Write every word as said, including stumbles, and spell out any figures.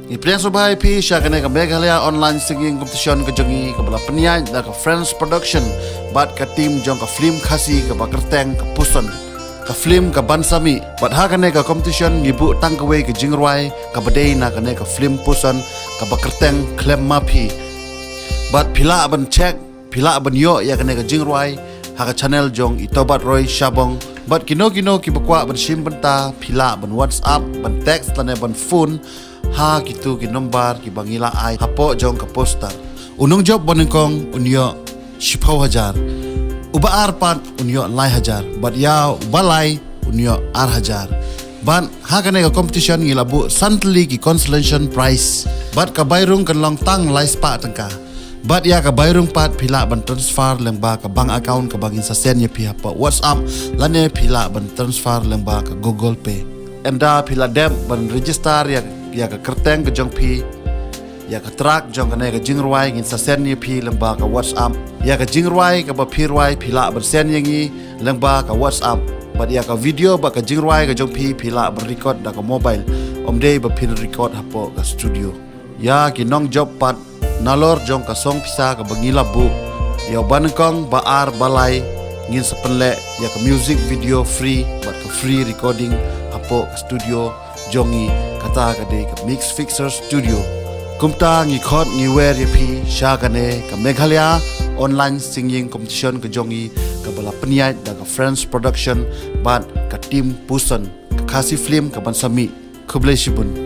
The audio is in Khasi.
Ngi pdiang sngewbha ïa phi sha kane ka Meghalaya Online Singing Competition ka jong ngi, kaba la pynïaid da ka Friends Production bad ka team jong ka film Khasi kaba kyrteng ka Puson. Ka film ka Ban Sami. Bad ha kane ka competition ngi buh tang kawei ka jingrwai kaba dei na kane ka film Puson kaba kyrteng Khlem Ma Phi. Bad phi lah ban check, phi lah ban ïoh ïa kane ka jingrwai ha ka channel jong i Tobat Roy Shabong. Bad kino kino kiba kwah ban shim bynta, phi lah ban WhatsApp, ban text lane ban phone ha kito ki nombar kiba ngi la ai hapoh jong ka poster. U nongjop ba nyngkong un ïoh shiphew hajar, uba ar pat un ïoh lai hajar, bad ïa uba lai un ïoh ar hajar. Bad ha kane ka competition ngi la buh san tylli ki consolation prize. Bad ka bai rung kan long tang lai spah tyngka. Bad ïa ka bai rung pat phi lah ban transfer lyngba ka bank account kaba ngin sa send ïa phi hapoh WhatsApp, lane phi lah ban transfer lyngba ka Google Pay. Ynda phi la dep ban register ïa, ïa ka kyrteng ka jong phi, ïa ka track jong kane ka jingrwai ngin sa send ïa phi lyngba ka WhatsApp. Ïa ka jingrwai kaba phi rwai phi lah ban send ïa ngi lyngba ka WhatsApp. Bad ïa ka video bad ka jingrwai ka jong phi phi lah ban record da ka mobile. Ym dei ba phin record hapoh ka studio. Ïa ki nongjop pat nalor jong ka song pisa kaba ngi la buh, ïa uba nyngkong, ba ar, ba lai, ngin sa pynleh ïa ka music video free bad ka free recording hapoh ka studio jong ngi, kata ka dei ka Mix Fixer Studio. Kumta ngi khot ngi wer ïa phi sha kane ka Meghalaya Online Singing Competition ka jong ngi, kaba la pynïaid da ka Friends Production bad ka team Puson, ka Khasi film ka Ban Sami. Khublei shibun.